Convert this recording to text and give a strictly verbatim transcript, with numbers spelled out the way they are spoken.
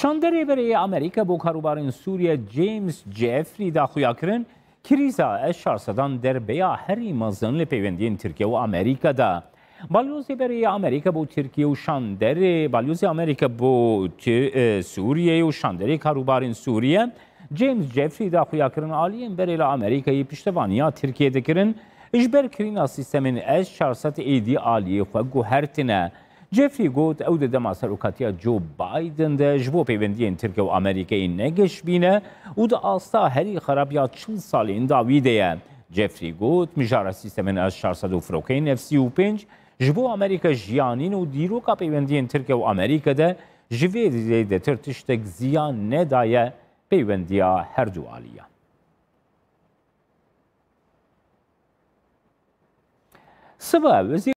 Şanderê berê yê Amerîka bo karûbarên Sûriye James Jeffrey da xuyakirin, krîza S çar sedan derbeya herî mezin li peywendiyên Tirkiye û Amerîka de. Balyozê berê yê Amerîka bo Tirkiye û şanderê, balyozê Amerîka bo Ti-, e, Sûriye û şanderê karûbarên Sûriye James Jeffrey da xuyakirin, aliyên berê li Amerîkayê piştevaniya Tirkiye dikirin, ji ber kirîna sîstemên S çar sed êdî aliyê xwe guhertine. Jeffrey got, ew di dema serokatiya Joe Biden de ji bo peywendiyên Tirkiye û Amerîkayê ne geş bîne û di asta herî xerab ya çil salên dawî de ye. Jeffrey got, mijara sîstemên S çar sed û firokeyên F sî û pênc ji bo Amerîka jiyanîn û dîroka peywendiyên Tirkiye û Amerîka de ji vê zêdetir tiştek ziyan nedaye peywendiya herdu aliyan. Sibe, Wezîr